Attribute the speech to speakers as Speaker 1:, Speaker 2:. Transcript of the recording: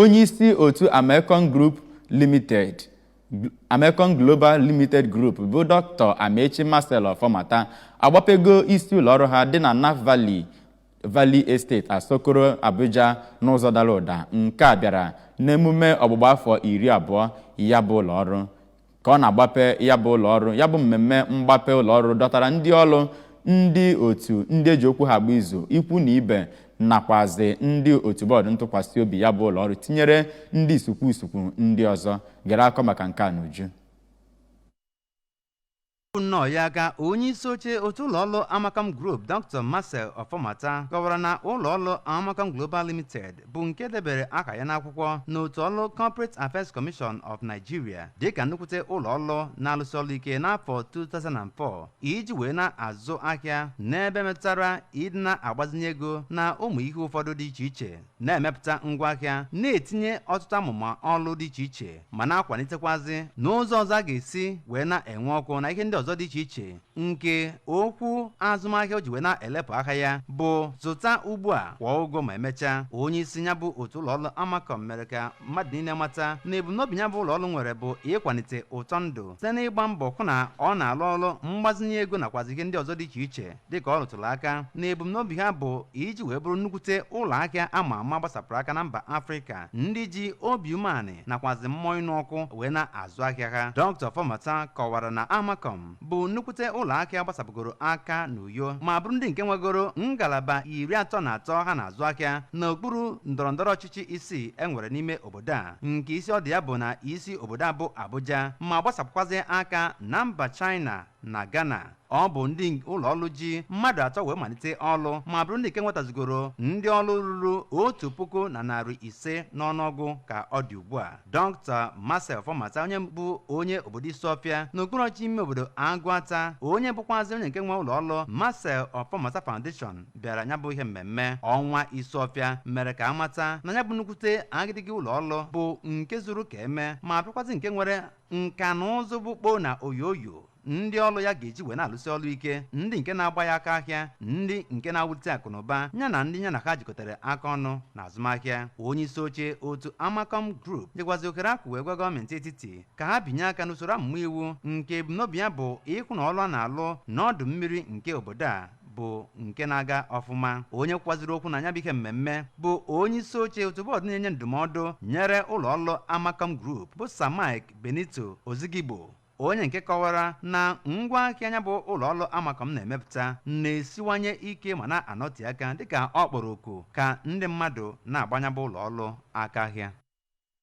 Speaker 1: Onyeisi otu Amecon Group Limited, Amecon Global Limited Group, bụ Dr. Amechi Marcel Ọfọmata agbapego isi ụlọọrụ ha dị na Naf Valley Valley Estate, Asokoro, Abuja, n'ụzọ dara ụda. Nke a bịara n'emume ọgbụgba afọ 20 ya bụ ụlọọrụ ka ọ na-agbape ya bụ ụlọọrụ. Ya bụ mmemme mgbape ụlọọrụ dọtara ndị ọrụ, ndị otu, ndị eji okwu ha agba izu, ikwu na ibe, nakwazi ndị otu bọọdụ ntụkwasị obi ya bụ ụlọọrụ, tinyere ndị isukwu isukwu ndị ọzọ. Gere akọ maka nke a n'uju.
Speaker 2: Nnọọ ya aka, onye isi oche otu ụlọọrụ Amacom Group, Dr. Marcel Ọfọmata, kọwara na ụlọọrụ Amacom Global Limited bụ nke debere aha ya n'akwụkwọ n'otu ọrụ Corporate Affairs Commission of Nigeria dịka nnukwute ụlọọrụ na-alụsị ọrụ ike n'afọ 2004 iji wee na-azụ ahịa n'ebe metụtara ịdị na-agbazinye ego na ụmụ ihe ụfọdụ dị iche iche, na-emepụta ngwaahịa, na-etinye ọtụtụ amụma ọrụ dị iche iche, ma na-akwalitekwazị n'ụzọ ọzọ a ga-esi wee na-enwe ọkụ na ihe ndị ọzọ dị iche iche. Nke okwu azụmahịa o ji wee na-elepụ aka ya bụ zụta ugbu a, kwụọ ụgwọ ma emechaa. Onye isi ya bụ otu ụlọọrụ Amacom mere ka mmadụ niile mata na ebumnobi ya bụ ụlọọrụ nwere bụ ịkwalite ụtọ ndụ site n'ịgba mbọ hụ na ọ na-alụ ọrụ mgbazinye ego nakwazi ihe ndị ọzọ dị iche iche, dịka ọ rụtụrụ aka na ebumnobi ha bụ iji wee bụrụ nnukwute ụlọ ahịa ama ama gbasapụrụ aka na mba Afrịka, ndị ji obi umeanị nakwazi mmụọ ịnụ ọkụ wee na-azụ ahịa ha. Dr. Fọmata kọwara na Amacom bụ nnukwute ụlọ ahịa gbasapụgoro aka n'Uyo, ma bụrụ ndị nke nwegoro ngalaba 33 ha na-azụ ahịa n'okpuru ndọrọndọrọ ọchịchị isii e nwere n'ime obodo a, nke isi ọ dị ya bụ na isi obodo a bụ Abuja, ma gbasapụkwazi aka na mba China na Ghana. Ọ bụ ndị ụlọ ọrụ ji mmadụ atọ wee malite ọrụ, ma bụrụ ndị nke nwetazigoro ndị ọrụ ruru 1,500 n'ọnụọgụ ka ọ dị ugbu a. Dr. Marcel Fọmata, onye bụ onye obodo Isuọfịa n'okpuru ọchịchị ime obodo Agụata, onye bụkwazị onye nke nwe ụlọ ọrụ Marcel Ọfọmata Foundation, bịara ya bụ ihe mmemme. Ọnwa Isuọfịa mere ka amata na ya bụ nnukwute agịdịgị ụlọ ọrụ bụ nke zuru ka eme, ma bụrụkwazị nke nwere nka na ụzụ bụ kpoo na oyoyo ndị ọrụ ya ga-eji wee na-alụsị ọrụ ike, ndị nke na-agba ya aka ahịa, ndị nke na-awulite akụ na ụba ya na ndị ya na ha jikọtara aka ọnụ na azụmahịa. Onye isi oche otu Amacom Group nyekwazi ohere akụ wee gwa gọọmenti etiti ka ha binye aka n'usoro amụma iwu nke ebumnobi ya bụ ịhụ na ọrụ a na-alụ n'ọdụ mmiri nke obodo a bụ nke na-aga ọfụma. Onye kwaziri okwu na ya bụ ihe mmemme bụ onye isi oche otu bọọdụ na-enye ndụmọdụ nyere ụlọ ọrụ Amacom Group, bụ Sir Mike Benito Ozigigbo, onye nke kọwara na ngwa ahịa anya bụ ụlọ ọrụ Amacom na-emepụta na-esiwanye ike ma na-anọte aka, dịka ọ kpọrọ oku ka ndị mmadụ na-agbanya bụ ụlọ ọrụ aka ahịa.